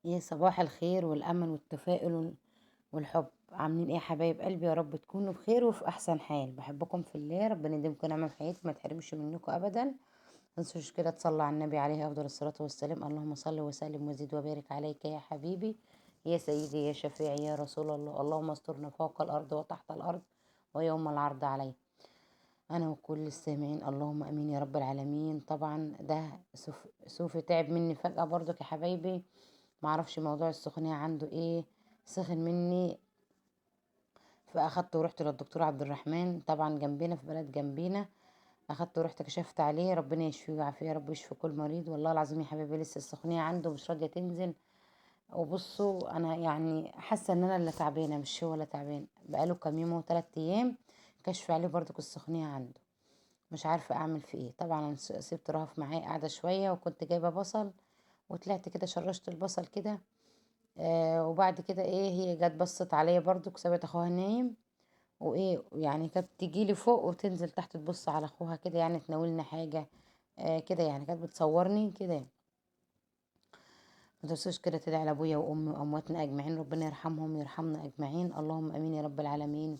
يا صباح الخير والأمل والتفاؤل والحب. عاملين ايه يا حبايب قلبي؟ يا رب تكونوا بخير وفي احسن حال. بحبكم في الله، ربنا يديمكم نعمه في حياتي ما تحرمش منكم ابدا. متنسوش كده تصلوا على النبي عليه افضل الصلاة والسلام. اللهم صل وسلم وزد وبارك عليك يا حبيبي يا سيدي يا شفيعي يا رسول الله. اللهم استرنا فوق الارض وتحت الارض ويوم العرض عليه، انا وكل السامعين، اللهم امين يا رب العالمين. طبعا ده سوفي تعب مني فجأة برضك يا حبايبي، معرفش موضوع السخونية عنده ايه، سخن مني فاخدته ورحت للدكتور عبد الرحمن، طبعا جنبنا في بلد جنبينا. اخدته ورحت كشفت عليه، ربنا يشفيه ويعافيه يا رب، يشفي كل مريض. والله العظيم يا حبايبي لسه السخونية عنده مش راضية تنزل. وبصوا انا يعني حاسه ان انا اللي تعبانة مش هو اللي تعبان. بقاله كام يوم و3 ايام كشف عليه برضك السخونية عنده، مش عارفه اعمل في ايه. طبعا انا سبت رهف معايا قاعدة شوية، وكنت جايبه بصل وطلعت كده شرشت البصل كده، وبعد كده ايه هي جت بصت عليا برضك، سابت اخوها نايم، وايه يعني كانت تجيلي فوق وتنزل تحت تبص على اخوها كده، يعني تناولنا حاجة كده، يعني كانت بتصورني كده. ما تنسوش كده تدعي لابويا وامي وامواتنا اجمعين، ربنا يرحمهم ويرحمنا اجمعين، اللهم امين يا رب العالمين.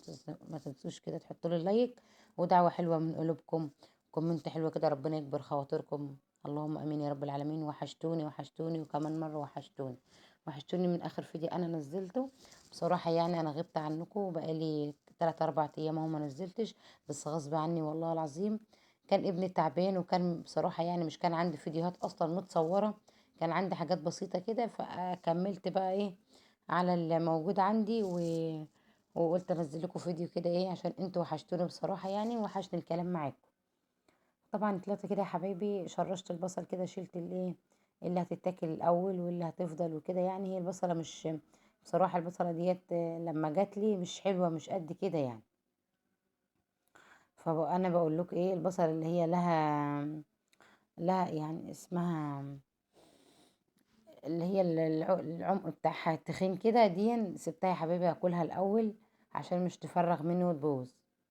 ما تنسوش كده تحطوا لي like ودعوة حلوة من قلوبكم، comment حلوة كده، ربنا يكبر خواطركم، اللهم امين يا رب العالمين. وحشتوني وحشتوني وكمان مرة وحشتوني وحشتوني من اخر فيديو انا نزلته. بصراحة يعني انا غبت عنكم وبقالي 3-4 ايام اهو ما نزلتش، بس غصب عني والله العظيم. كان ابني تعبان، وكان بصراحة يعني مش كان عندي فيديوهات اصلا متصورة، كان عندي حاجات بسيطة كده، فكملت بقى ايه على اللي موجود عندي، وقلت انزل لكم فيديو كده ايه عشان انتوا وحشتوني بصراحة يعني، وحشني الكلام معاكم. طبعا طلعت كده يا حبايبي شرشت البصل كده، شلت الايه اللي هتتاكل الاول واللي هتفضل وكده. يعني هي البصله مش بصراحة البصله ديت لما جات لي مش حلوة، مش قد كده يعني. فانا بقول لكم ايه البصله اللي هي لها يعني اسمها اللي هي العمق بتاعها تخين كده، دي سبتها يا حبايبي اكلها الاول عشان مش تفرغ مني وتبوظ.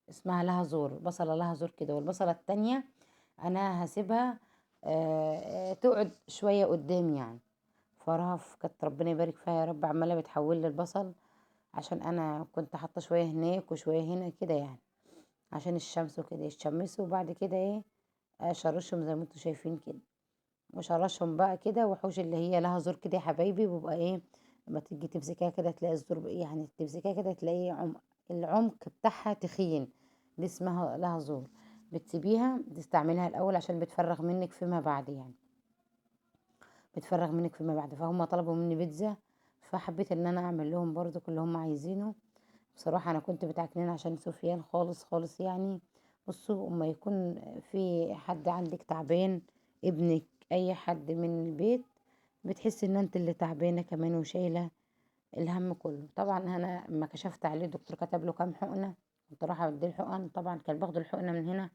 اسمها لها زور، بصله لها زور كده. والبصله التانية انا هسيبها تقعد شوية قدام يعني. فرهف كانت ربنا يبارك فيها يا رب عماله بتحول لي البصل، عشان انا كنت حاطه شوية هناك وشوية هنا كده يعني عشان الشمس وكده يتشمسوا، وبعد كده ايه اشرشهم زي ما انتم شايفين كده، وشرشهم بقى كده. وحوش اللي هي لها زور كده يا حبايبي، بيبقى ايه لما تيجي تمسكيها كده تلاقي الزور، يعني تمسكيها كده تلاقي العمق بتاعها تخين، دي اسمها لها زور. بتسيبيها تستعملها الاول عشان بتفرغ منك فيما بعد، يعني بتفرغ منك فيما بعد. فهم طلبوا مني بيتزا، فحبيت ان انا اعمل لهم برضو اللي هم عايزينه. بصراحة انا كنت بتعكنين عشان سفيان خالص خالص يعني. بصوا اما يكون في حد عندك تعبان، ابنك اي حد من البيت، بتحس ان انت اللي تعبانة كمان وشايله الهم كله. طبعا انا لما كشفت عليه الدكتور كتب له كام حقنه، كنت رايحة اديه الحقن، طبعا كان باخد الحقنة من هنا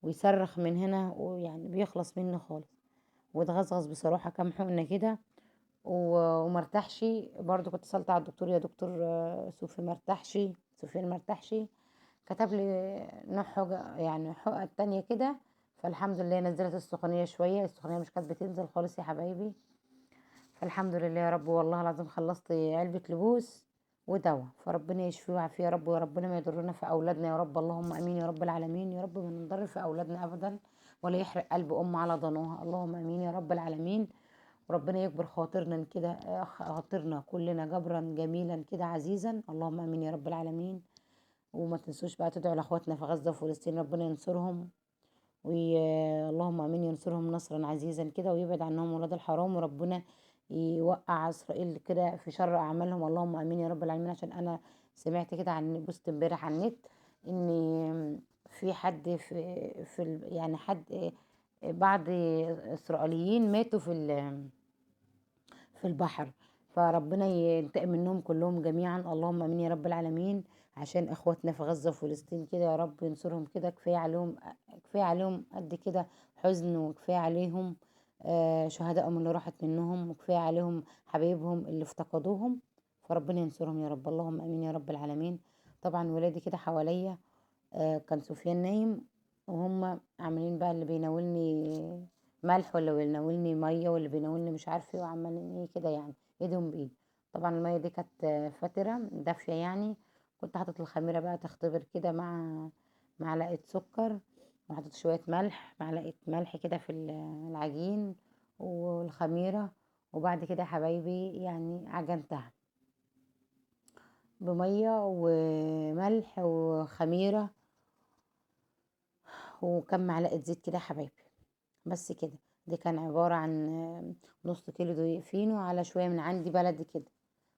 ويصرخ من هنا، ويعني بيخلص مني خالص، واتغزغز بصراحة كام حقنه كده ومرتاحش. برضو كنت اتصلت على الدكتور، يا دكتور سوفي مرتاحش، سفيان مرتاحش، كتب لي نوع حاجة يعني حقنه تانية كده. فالحمد لله نزلت السخونيه شوية، السخونيه مش كانت بتنزل خالص يا حبايبي. فالحمد لله يا رب، والله العظيم خلصت علبة لبوس ودواء، فربنا يشفيه ويعافيه يا رب، وربنا ما يضرنا في اولادنا يا رب، اللهم امين يا رب العالمين. يا رب ما نضر في اولادنا ابدا، ولا يحرق قلب ام على ضناها، اللهم امين يا رب العالمين. وربنا يكبر خاطرنا كده، خاطرنا كلنا جبرا جميلا كده عزيزا، اللهم امين يا رب العالمين. وما تنسوش بقى تدعوا لاخواتنا في غزة وفلسطين، ربنا ينصرهم، اللهم امين، ينصرهم نصرا عزيزا كده، ويبعد عنهم ولاد الحرام، وربنا يوقع اسرائيل كده في شر اعمالهم، اللهم امين يا رب العالمين. عشان انا سمعت كده عن بوست امبارح على النت ان في حد في يعني حد بعض اسرائيليين ماتوا في البحر، فربنا ينتقم منهم كلهم جميعا، اللهم امين يا رب العالمين. عشان اخواتنا في غزة وفلسطين كده يا رب ينصرهم كده، كفاية عليهم، كفاية عليهم قد كده حزن، وكفاية عليهم شهدائهم اللي راحت منهم، وكفاية عليهم حبايبهم اللي افتقدوهم، فربنا ينصرهم يا رب، اللهم امين يا رب العالمين. طبعا ولادي كده حواليا، كان سفيان نايم وهم عاملين بقى اللي بيناولني ملح، واللي بيناولني مية، واللي بيناولني مش عارفه ايه، وعمالين ايه كده يعني ايدهم بايد. طبعا المية دي كانت فاتره دافيه يعني، كنت حاطط الخميره بقى تختبر كده مع معلقه سكر، وحطيت شوية ملح، معلقه ملح كده في العجين والخميره. وبعد كده يا حبايبي يعني عجنتها بميه وملح وخميره وكم معلقه زيت كده يا حبايبي، بس كده. دي كان عبارة عن نص كيلو دقيق فينو على شوية من عندي بلدي كده،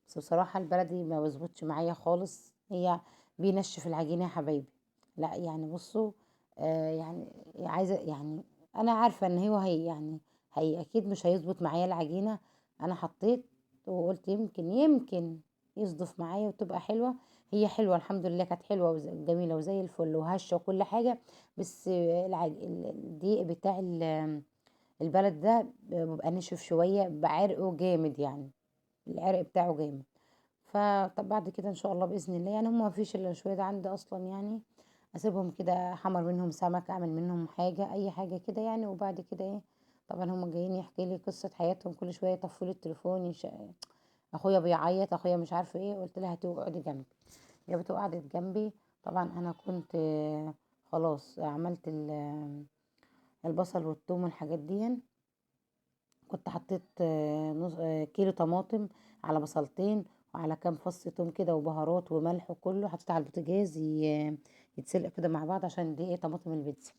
بس بصراحة البلدي ما بيظبطش معايا خالص، هي بينشف العجينة يا حبايبي. لا يعني بصوا، يعني عايزه، يعني انا عارفه ان هو هي يعني هي اكيد مش هيظبط معايا العجينة. انا حطيت وقلت يمكن يصدف معايا وتبقى حلوة. هي حلوة الحمد لله، كانت حلوة وجميلة وزي الفل وهشه وكل حاجة، بس الدقيق بتاع البلد ده بيبقى نشف شوية، بعرقه جامد يعني، العرق بتاعه جامد. فطب بعد كده ان شاء الله باذن الله يعني، هم ما فيش الا شوية ده عندي اصلا يعني، اسيبهم كده احمر منهم سمك، اعمل منهم حاجة، اي حاجة كده يعني. وبعد كده ايه، طبعا هم جايين يحكي لي قصة حياتهم، كل شوية يطفوا لي التليفون، اخويا بيعيط، اخويا مش عارفه ايه. قلت لها هاتي اقعدي جنبي، جابته وقعدت جنبي. طبعا انا كنت خلاص عملت البصل والثوم والحاجات دي، كنت حطيت نص كيلو طماطم على بصلتين وعلى كام فص توم كده وبهارات وملح وكله، حطيته على البوتاجاز يتسلق كده مع بعض، عشان دي ايه طماطم البيتزا.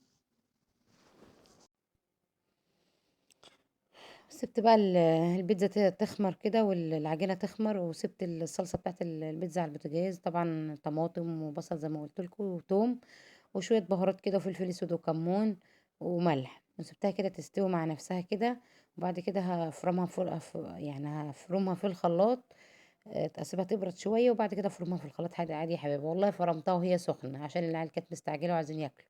سبت بقى البيتزا تخمر كده والعجينه تخمر، وسبت الصلصه بتاعت البيتزا على البوتاجاز، طبعا طماطم وبصل زي ما قلت لكم وتوم وشوية بهارات كده وفلفل اسود وكمون وملح، وسبتها كده تستوي مع نفسها كده. وبعد كده هفرمها يعني هفرمها في الخلاط، اسيبها تبرد شوية وبعد كده افرمها في الخلاط عادي عادي يا حبايبي. والله فرمتها وهي سخنة عشان العيال كانت مستعجلة وعايزين ياكلوا.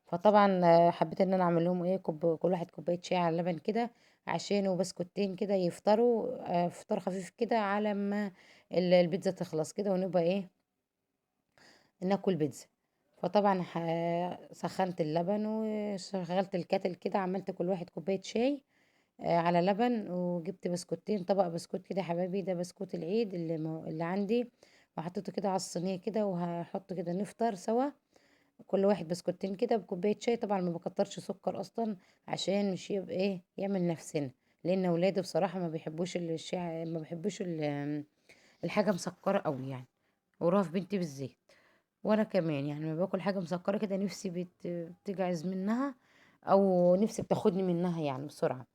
فطبعا حبيت ان انا اعمل لهم ايه، كل واحد كوباية شاي على لبن كده عشان وبسكوتين كده يفطروا، فطار خفيف كده على ما البيتزا تخلص كده ونبقى ايه ناكل بيتزا. فطبعا سخنت اللبن وشغلت الكاتل كده، عملت كل واحد كوباية شاي على لبن، وجبت بسكوتين، طبق بسكوت كده يا حبايبي، ده بسكوت العيد اللي عندي، وحطيته كده على الصينية كده، وهحطه كده نفطر سوا كل واحد بسكوتين كده بكوبايه شاي. طبعا ما بكترش سكر اصلا عشان مش يبقى ايه يعمل نفسنا، لان اولادي بصراحة ما بيحبوش الشاي، ما بيحبوش الحاجة مسكره قوي يعني، ورهف بنتي بالذات، وانا كمان يعني ما باكل حاجة مسكره كده نفسي بتجعز منها او نفسي بتاخدني منها يعني بسرعة.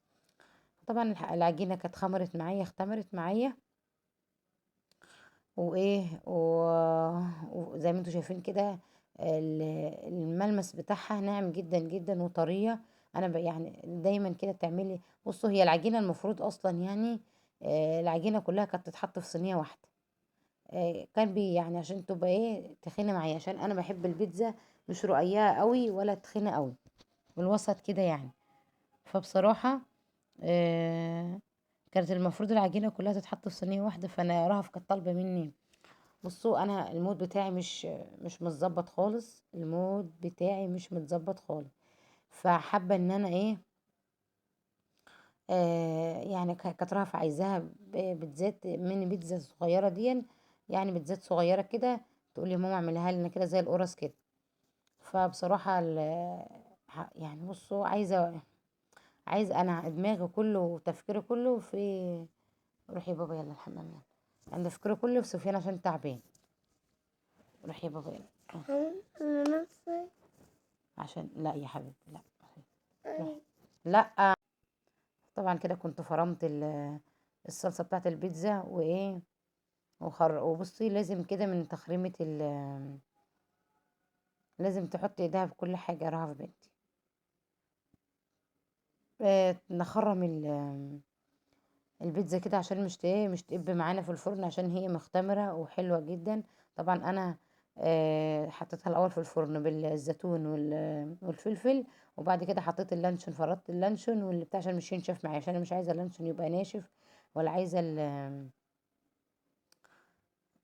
طبعا العجينة كانت خمرت معايا، اختمرت معايا وايه وزي ما انتم شايفين كده الملمس بتاعها ناعم جدا جدا وطريه. انا يعني دايما كده تعملي، بصوا هي العجينة المفروض اصلا يعني، العجينة كلها كانت تتحط في صينية واحدة، كان بي يعني عشان تبقى ايه تخينة معايا، عشان انا بحب البيتزا مش رقيقه قوي ولا تخينة قوي، والوسط كده يعني. فبصراحة كانت المفروض العجينة كلها تتحط في صينية واحدة. فانا رهف كانت طالبه مني، بصوا انا ال mood بتاعي مش متظبط خالص، ال mood بتاعي مش متظبط خالص، فحابه ان انا ايه، يعني كانت رهف عايزاها بيتزات ميني بيتزا صغيرة دي، يعني بيتزات صغيرة كده، تقول لي ماما اعملها لنا كده زي القرص كده. فبصراحة يعني بصوا عايزه انا دماغي كله وتفكيري كله في، روحي يا بابا يلا الحمام يلا، انا تفكيري كله في سفيان عشان تعبان. روحي يا بابا يلا. عشان لا يا حبيبتي لا روحي. لا طبعا كده كنت فرمت الصلصه بتاعت البيتزا وايه وبصي لازم كده من تخريمه لازم تحطي ايديها في كل حاجة. رهف بنتي نخرم البيتزا كده عشان مش تقب معانا في الفرن، عشان هي مختمره وحلوه جدا. طبعا انا حطيتها الاول في الفرن بالزيتون والفلفل، وبعد كده حطيت اللانشون، فردت اللانشون واللي بتاع عشان مش ينشف معايا، عشان انا مش عايزه اللانشون يبقى ناشف ولا عايزه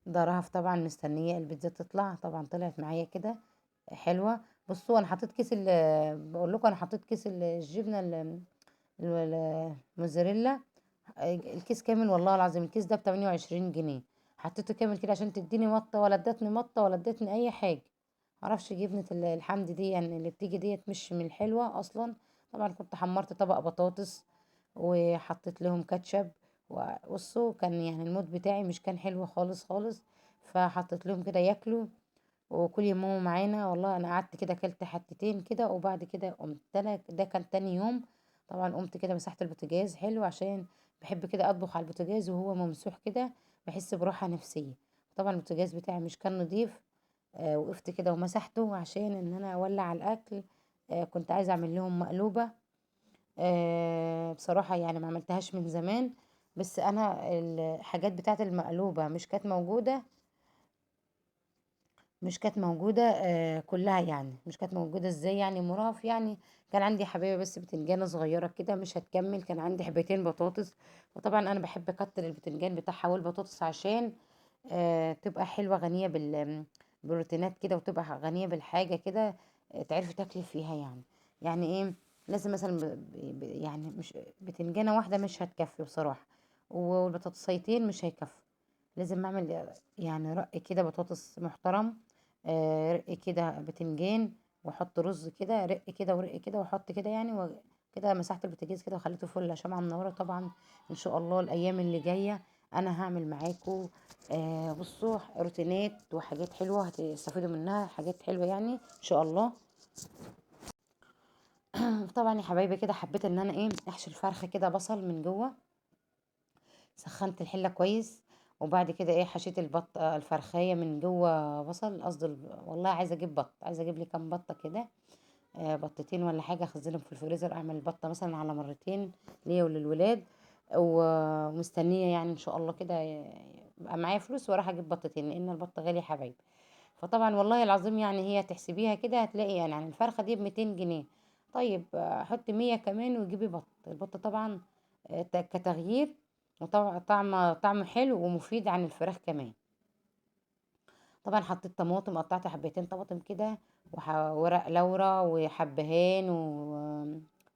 ده. رهف طبعا مستنيه البيتزا تطلع، طبعا طلعت معايا كده حلوة. بصوا انا حطيت كيس بقول لكم انا حطيت كيس الجبنة الموزاريلا، الكيس كامل والله العظيم. الكيس ده ب28 جنيه، حطيته كامل كده عشان تديني مطه، ولا ادتني مطه ولا ادتني اي حاجة. معرفش جبنه الحمد دي يعني اللي بتيجي ديت مش من الحلوة اصلا. طبعا كنت حمرت طبق بطاطس وحطيت لهم كاتشب، وبصوا كان يعني ال mood بتاعي مش كان حلو خالص خالص، فحطيت لهم كده ياكلوا وكل يوم ماما معانا. والله انا قعدت كده اكلت حتتين كده، وبعد كده قمت انا، ده كان تاني يوم طبعا. قمت كده مسحت البوتاجاز حلو، عشان بحب كده اطبخ على البوتاجاز وهو ممسوح كده، بحس براحة نفسية. طبعا البوتاجاز بتاعي مش كان نضيف، وقفت كده ومسحته عشان ان انا اولع الاكل. كنت عايزه اعمل لهم مقلوبة، بصراحة يعني ما عملتهاش من زمان، بس انا الحاجات بتاعه المقلوبة مش كانت موجودة، مش كانت موجودة كلها يعني، مش كانت موجودة ازاي يعني مراف يعني. كان عندي حبايبه بس بتنجانه صغيرة كده مش هتكمل، كان عندي حبايتين بطاطس، وطبعا انا بحب اكتر البتنجان بتاعها والبطاطس عشان تبقى حلوة غنية بالبروتينات كده، وتبقى غنية بالحاجة كده، تعرفي تاكلي فيها يعني. يعني ايه لازم مثلا يعني مش بتنجانه واحدة مش هتكفي بصراحة، والبطاطسيتين مش هيكفوا، لازم اعمل يعني رق كده بطاطس محترم، رق كده بتنجان، واحط رز كده رق كده ورق كده، واحط كده يعني كده. مسحت البوتاجاز كده وخليته فل شمعة منورة. طبعا ان شاء الله الايام اللي جاية انا هعمل معاكم بصوا روتينات وحاجات حلوة هتستفيدوا منها، حاجات حلوة يعني ان شاء الله. طبعا يا حبايبي كده حبيت ان انا ايه احشي الفرخه كده بصل من جوه، سخنت الحلة كويس، وبعد كده ايه حشيت البط الفرخايه من جوه بصل. قصدي والله عايزه اجيب بط، عايزه اجيب لي كام بطه كده، بطتين ولا حاجة، اخزنهم في الفريزر، اعمل البطة مثلا على مرتين ليا وللولاد، ومستنيه يعني ان شاء الله كده يبقى معايا فلوس واروح اجيب بطتين، لان البطة غالية يا حبايبي. فطبعا والله العظيم يعني هي تحسبيها كده هتلاقي يعني الفرخه دي ب200 جنيه، طيب حطي 100 كمان وجيبي بط. البط طبعا كتغيير، وطبعا طعمه حلو ومفيد عن الفراخ كمان. طبعا حطيت طماطم، قطعت حبتين طماطم كده، وورق لورا وحبهان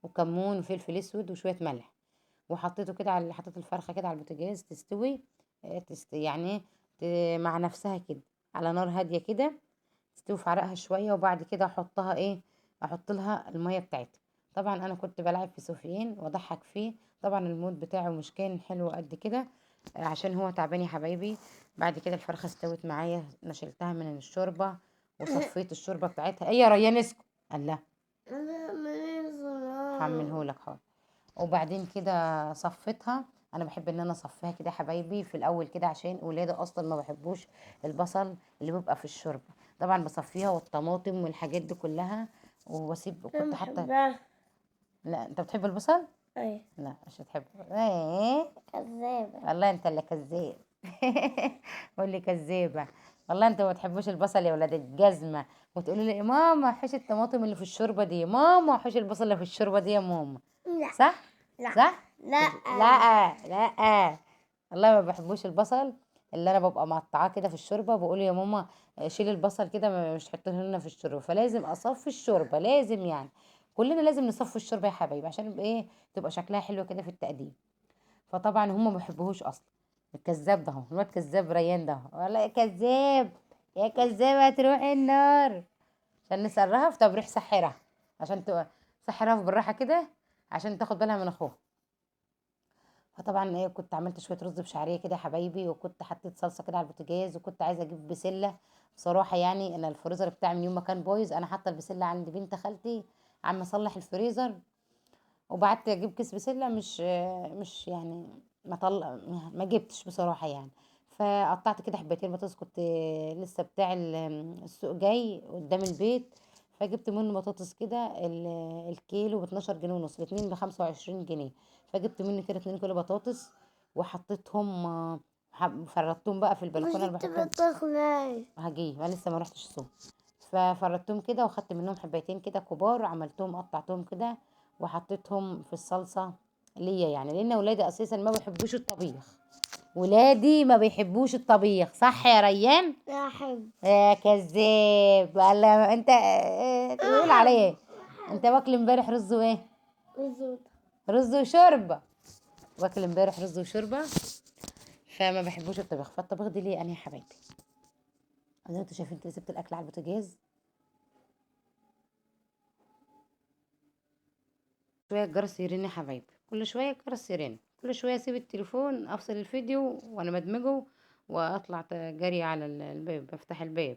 وكمون وفلفل اسود وشوية ملح، وحطيته كده على، حطيت الفرخه كده على البوتاجاز تستوي، يعني مع نفسها كده على نار هادية كده، تستوي في عرقها شوية، وبعد كده احطها ايه، احط لها المية بتاعتها. طبعا انا كنت بلعب في سفيان واضحك فيه، طبعا ال mood بتاعه مش كان حلو قد كده عشان هو تعبان يا حبايبي. بعد كده الفرخه استوت معايا، نشلتها من الشوربة وصفيت الشوربة بتاعتها. ايه يا ريان اسكت، الله هعملهولك حاضر. وبعدين كده صفيتها، انا بحب ان انا اصفيها كده يا حبايبي في الاول كده عشان ولادي اصلا ما بحبوش البصل اللي بيبقى في الشوربة. طبعا بصفيها والطماطم والحاجات دي كلها، وبسيب كنت حاطه. لا انت بتحب البصل؟ ايوه. لا مش هتحبه. ايه كذابه والله انت اللي كذاب. قول لي كذابه والله، انتوا ما بتحبوش البصل يا ولاد الجزمة، وتقولوا لي ماما حوش الطماطم اللي في الشوربة دي، ماما حوش البصل اللي في الشوربة دي يا ماما. لا. صح؟ لا. صح؟ لا لا لا والله ما بحبوش البصل اللي انا ببقى مقطعاه كده في الشوربة، بقول يا ماما شيل البصل كده مش تحطيه لنا في الشوربة، فلازم اصفي الشوربة، لازم يعني كلنا لازم نصفي الشوربة يا حبايبي عشان ايه تبقى شكلها حلو كده في التقديم. فطبعا هم ما بيحبوهوش اصلا. الكذاب ده اهو، الواد كذاب ريان ده اهو، والله كذاب يا كذابه تروحي النار. عشان نسال رهف، طب روح سحرها عشان سحرها بالراحة كده عشان تاخد بالها من اخوها. فطبعا ايه كنت عملت شوية رز بشعريه كده يا حبايبي، وكنت حطيت صلصه كده على البوتاجاز، وكنت عايزه اجيب بسلة بصراحة. يعني انا الفريزر بتاعي من يوم ما كان بايظ انا حاطه البسله عند بنت خالتي عم اصلح الفريزر، وبعت اجيب كيس بسلة مش يعني ما طلع، ما جبتش بصراحة يعني. فقطعت كده حبتين بطاطس، كنت لسه بتاع السوق جاي قدام البيت، فجبت منه بطاطس كده الكيلو ب12 جنيه ونص، الاتنين ب25 جنيه. فجبت منه كده 2 كيلو بطاطس وحطيتهم، فردتهم بقى في البلكونه اللي بحطهم. هجيب انا لسه ما رحتش السوق. ففردتهم كده وخدت منهم حبيتين كده كبار، عملتهم قطعتهم كده وحطيتهم في الصلصه ليا يعني، لان اولادي اساسا ما بيحبوش الطبيخ، ولادي ما بيحبوش الطبيخ، صح يا ريان؟ أحب. يا كذاب. قال انت تقول عليا ايه؟ انت واكل امبارح رز وايه؟ رز وشوربه. واكل امبارح رز وشوربه، فما بحبوش الطبيخ. فالطبيخ دي ليه انا يا حبايبي؟ زي ما انتوا شايفين كده سبت الاكل على البوتاجاز. شوية الجرس يرن يا حبايبي، كل شوية الجرس يرن، كل شوية اسيب التليفون افصل الفيديو وانا بدمجه واطلع جري على الباب، بفتح الباب.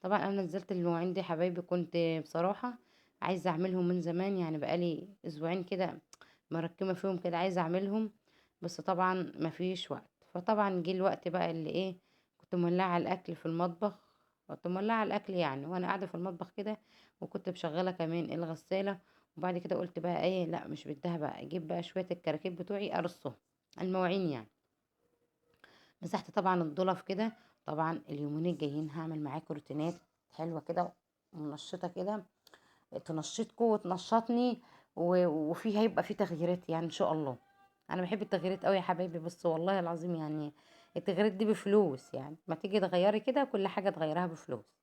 طبعا انا نزلت المواعين دي يا حبايبي، كنت بصراحة عايزه اعملهم من زمان، يعني بقالي اسبوعين كده مركمه فيهم كده عايزه اعملهم، بس طبعا مفيش وقت. فطبعا جه الوقت بقى اللي ايه، كنت مولعه الاكل في المطبخ، كنت مولعه الاكل يعني وانا قاعدة في المطبخ كده، وكنت مشغله كمان الغسالة. وبعد كده قلت بقى ايه، لا مش بدها بقى، اجيب بقى شوية الكراكيب بتوعي ارصهم المواعين يعني. مسحت طبعا الضلف كده. طبعا اليومين الجايين هعمل معاكم روتينات حلوة كده ومنشطه كده، تنشطكم وتنشطني، وفي هيبقى في تغييرات يعني ان شاء الله. انا بحب التغييرات قوي يا حبايبي، بس والله العظيم يعني التغييرات دي بفلوس، يعني ما تيجي تغيري كده كل حاجة تغيرها بفلوس.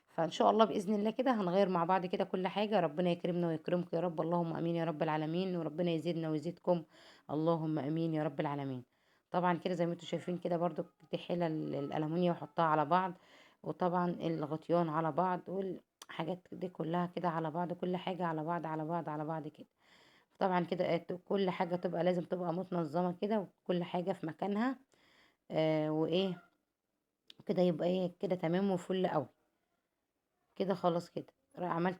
فان شاء الله باذن الله كده هنغير مع بعض كده كل حاجة، ربنا يكرمنا ويكرمكم يا رب، اللهم امين يا رب العالمين، وربنا يزيدنا ويزيدكم، اللهم امين يا رب العالمين. طبعا كده زي ما انتم شايفين كده برضو دي حله الالومنيا واحطها على بعض، وطبعا الغطيان على بعض، والحاجات دي كلها كده على بعض، كل حاجة على بعض على بعض على بعض كده. طبعا كده كل حاجة تبقى لازم تبقى متنظمه كده، وكل حاجة في مكانها، وايه كده، يبقى ايه كده تمام وفل قوي كده. خلاص كده عملت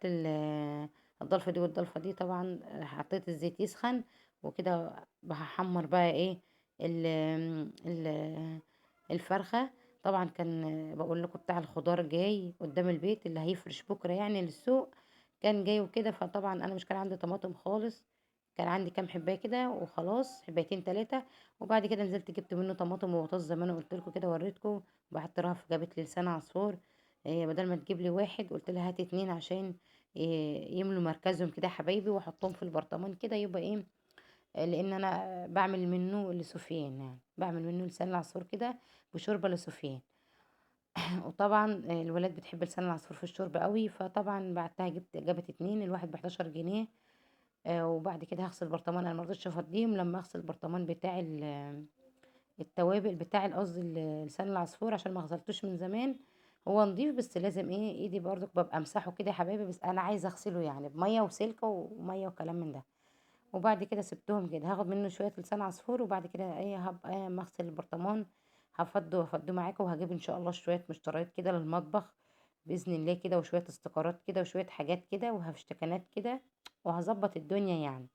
الضلفه دي والضلفه دي. طبعا حطيت الزيت يسخن وكده، هحمر بقى ايه ال الفرخه. طبعا كان بقول لكم بتاع الخضار جاي قدام البيت اللي هيفرش بكره يعني للسوق، كان جاي وكده. فطبعا انا مش كان عندي طماطم خالص، كان عندي كام حبايه كده وخلاص، حبايتين 3. وبعد كده نزلت جبت منه طماطم وبطاطس زي ما انا قلت لكم كده وريتكم. وبعت رهف جابت لي لسان عصفور، بدل ما تجيب لي واحد قلت لها هات 2 عشان يملوا مركزهم كده يا حبايبي، واحطهم في البرطمان كده، يبقى ايه، لان انا بعمل منه لسفيان، يعني بعمل منه لسان العصفور كده بشوربه لسفيان. وطبعا الولاد بتحب لسان العصفور في الشوربة قوي، فطبعا بعتها جابت 2، الواحد ب11 جنيه. وبعد كده هغسل برطمان، انا ما رضيتش افضيهم لما اغسل البرطمان بتاع التوابل بتاع قصدي لسان العصفور، عشان ما غسلتوش من زمان. هو نضيف بس لازم ايه ايدي برضك ببقى امسحه كده يا حبايبي، بس انا عايزه اغسله يعني بميه وسلكه ومية وكلام من ده. وبعد كده سبتهم كده، هاخد منه شوية لسان عصفور، وبعد كده ايه هبقى اما اغسل البرطمان هفضه معاكم، وهجيب ان شاء الله شوية مشتريات كده للمطبخ باذن الله كده، وشوية استيكرات كده، وشوية حاجات كده، وهفشتكنات كده، وهظبط الدنيا يعني،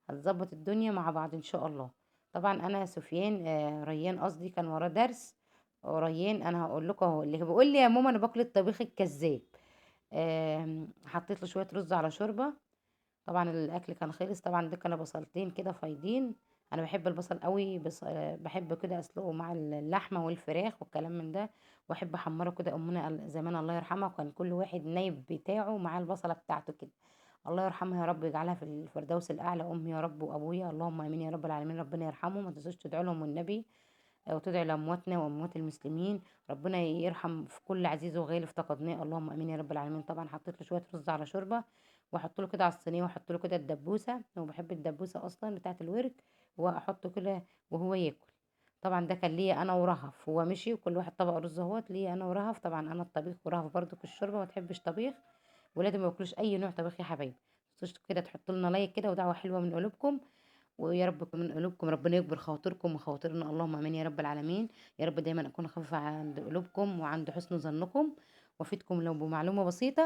هتظبط الدنيا مع بعض ان شاء الله. طبعا انا سفيان، ريان قصدي، كان وراه درس. ريان انا هقول لكم اهو اللي بيقول لي يا ماما انا باكل الطبيخ الكذاب. حطيت له شوية رز على شوربة. طبعا الاكل كان خلص. طبعا ده كانوا بصلتين كده فايضين، انا بحب البصل قوي، بس بحب كده اسلقه مع اللحمة والفراخ والكلام من ده، واحب احمره كده. امنا زمان الله يرحمها كان كل واحد نايب بتاعه مع البصله بتاعته كده، الله يرحمها يا رب يجعلها في الفردوس الاعلى، امي يا رب وابويا، اللهم امين يا رب العالمين، ربنا يرحمهم. ما تنسوش تدعوا لهم والنبي، وتدعي لامواتنا واموات المسلمين، ربنا يرحم في كل عزيز وغالي افتقدناه، اللهم امين يا رب العالمين. طبعا حطيت له شوية رز على شوربة، واحط له كده على الصينية، واحط له كده الدبوسه، هو بحب الدبوسه اصلا بتاعه الورك، واحطه كده وهو ياكل. طبعا ده كان ليا انا ورهف، هو مشي وكل واحد طبق رز اهوت ليا انا ورهف. طبعا انا الطبيخ ورهف برضو في الشوربة، ما تحبش طبيخ، ولادي ما ياكلوش اي نوع طبيخ يا حبايبي. ما تنسوش كده تحطوا لنا like كده ودعوة حلوة من قلوبكم، ويا رب من قلوبكم ربنا يكبر خواطركم وخواطرنا، اللهم امين يا رب العالمين. يا رب دايما اكون خفيفة عند قلوبكم وعند حسن ظنكم، وافيدكم لو بمعلومة بسيطة.